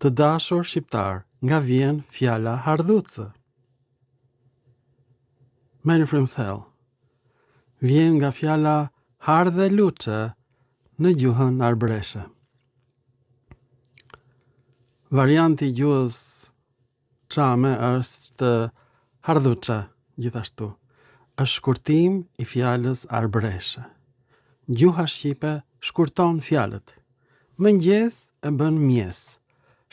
Të dashur shqiptarë, nga vjen fjala hardhucë? Merrni frymë thellë. Vjen nga fjala hardheluçe në gjuhën arbëreshe. Varianti i gjuhës çame është hardhuçe, gjithashtu. Është shkurtim i fjalës arbëreshe. Gjuha shqipe shkurton fjalët. Mëngjes e bën mjes.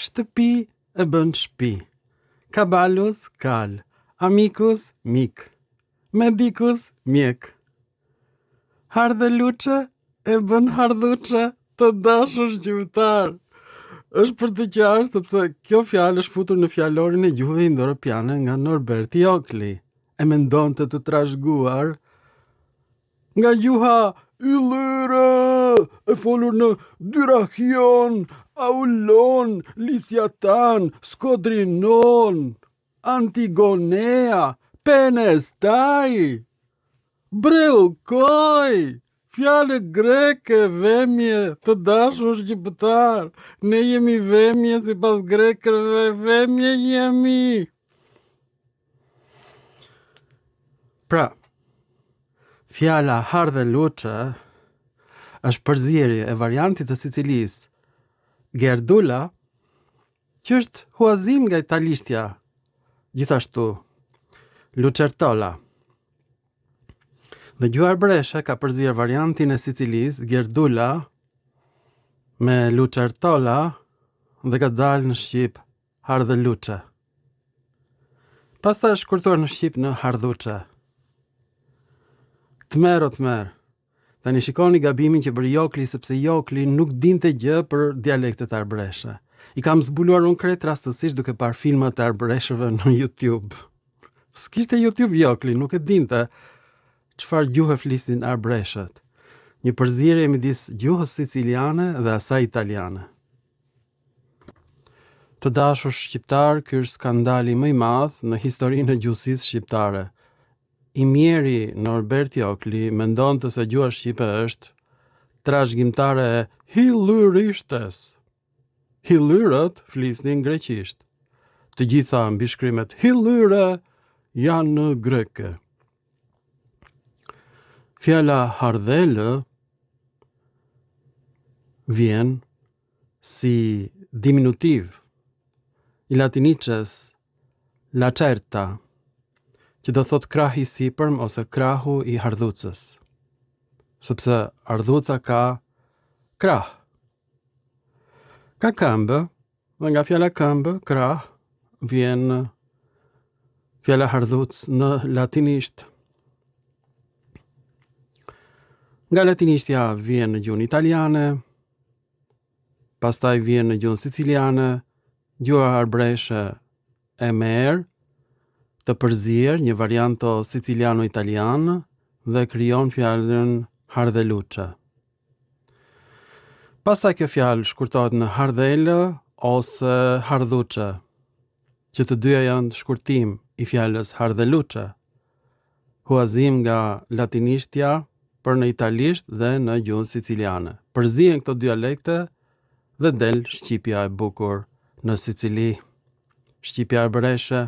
Shtëpi e bën shpi. Caballus, kalë. Amicus, mik. Medicus, mjek. Hardheluçe e bën hardhuçe të dashur shqiptarë. Është për të qarë sepse kjo fjalë është futur në fjalorin e gjuhëve indoeuropiane nga Norbert Jokli. E mendonte të trashëguar nga gjuha Illyre e folur në Dyrrachion, Aulon, Lisiatan, Skodrinon, Antigonea, Penestai, Breukoi, fjalë greke, vemje, të dashur shqiptarë, ne jemi vemje sipas grekërve, vemje jemi. Pra, fjala hardheluçe është përzierje e variantit të Sicilisë Gerdula, që është huazim nga italishtja, gjithashtu, Lucertola. Dhe gjuha arbëreshe ka përzier variantin e Sicilisë, Gerdula, me Lucertola dhe ka dalë në shqip Hardheluçe. Pastaj është shkurtuar në shqip në Hardhuçe. Tmerr o tmerr. Tani shikoni gabimin që bëri Jokli sepse Jokli nuk dinte gjë për dialektet arbëreshe. I kam zbuluar unë krejt rastësisht duke parë filmat e arbëreshëve në YouTube. S'kishte YouTube Jokli, nuk e dinte çfarë gjuhe flisnin arbëreshët. Një përzierje midis gjuhës siciliane dhe asaj italiane. Të dashur shqiptarë, ky është skandali më i madh në historinë e gjuhësisë shqiptare. I mjeri Norbert Jokli mendonte se gjuha shqipe është trashëgimtare e hillyrishtes. Hillyrët flisnin greqisht. Të gjitha mbishkrimet hillyre janë greke. Fjala hardhelë vjen si diminutiv i latiniçes Lacerta, që do thotë krahi i sipërm ose krahu i hardhucës. Sepse hardhuca ka krah. Ka këmbë, dhe nga fjala këmbë, krah, vjen fjala hardhuc në latinisht. Nga latinishtja vjen në gjuhën italiane, pastaj vjen në gjuhën siciliane, gjuha arbëreshe e merr të përzier një varianto siciliano-italian dhe krijon fjalën hardheluçe. Pastaj kjo fjalë shkurtohet në hardhelë ose hardhuçe, që të dyja janë shkurtim i fjalës hardheluçe. Huazim nga latinishtja për në italisht dhe në gjuhën siciliane. Përzihen këto dialekte dhe del shqipja e bukur në Sicili, shqipja arbëreshe.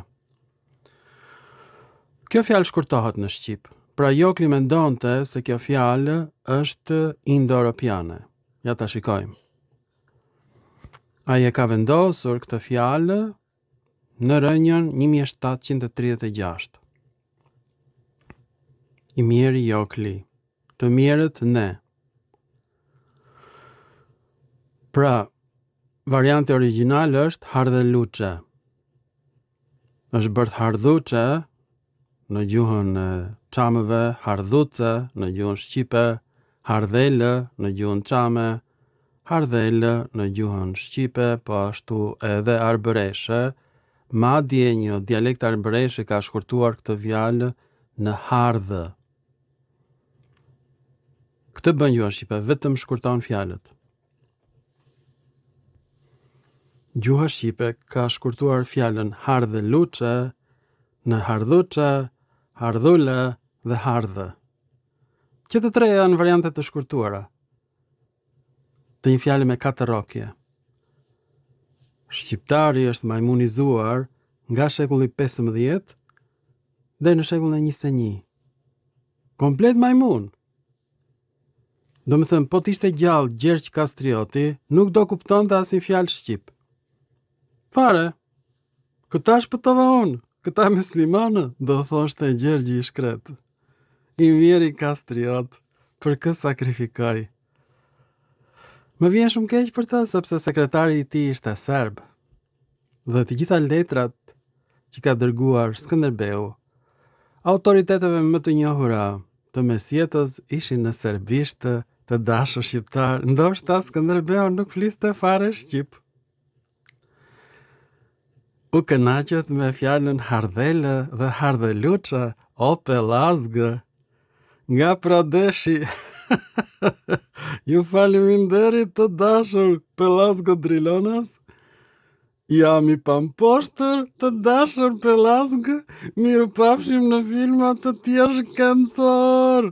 Kjo fjalë shkurtohet në shqip. Pra Jokli mendonte se kjo fjalë është indoeuropiane. Ja ta shikojmë. Ai e ka vendosur këtë fjalë në rrënjën 1736. I mjeri Jokli, të mjerët ne. Pra, varianti origjinal është hardheluçe. Është bërë hardhuçe në gjuhën e çamëve, hardhuce në gjuhën shqipe, hardhelë në gjuhën çame, hardhelë në gjuhën shqipe, po ashtu edhe arbëreshe, madje një dialekt arbëreshe ka shkurtuar këtë fjalë në hardhë. Këtë bën gjuha shqipe, vetëm shkurton fjalët. Gjuha shqipe ka shkurtuar fjalën hardheluçe në hardhuçe, hardhule dhe hardhë. Që të tre janë variante të shkurtuara të një fjale me katër rrokje. Shqiptari është majmunizuar nga shekulli 15 deri në shekullin e 21. Komplet majmun. Domethënë, po të ishte gjallë Gjergj Kastrioti, nuk do kuptonte asnjë fjalë shqip. Fare, këta shpëtova unë, këta myslimanë, do thoshte Gjergji i shkretë. I mjeri Kastriot, për kë sakrifikoi. Më vjen shumë keq për të, sepse sekretari i tij ishte serb. Dhe të gjitha letrat që ka dërguar Skënderbeu, autoriteteve më të njohura të mesjetës ishin në serbisht të dashur shqiptarë, ndoshta Skënderbeu nuk fliste fare shqip. U kënaqët me fjalën hardhelë dhe hardheluçë, o pellazgë, nga Pradeshi. Ju faleminderit të dashur pellazgo drilonas. Jam i pamposhtur të dashur pellazgë, mirupafshim në filma të tjerë shkencorë.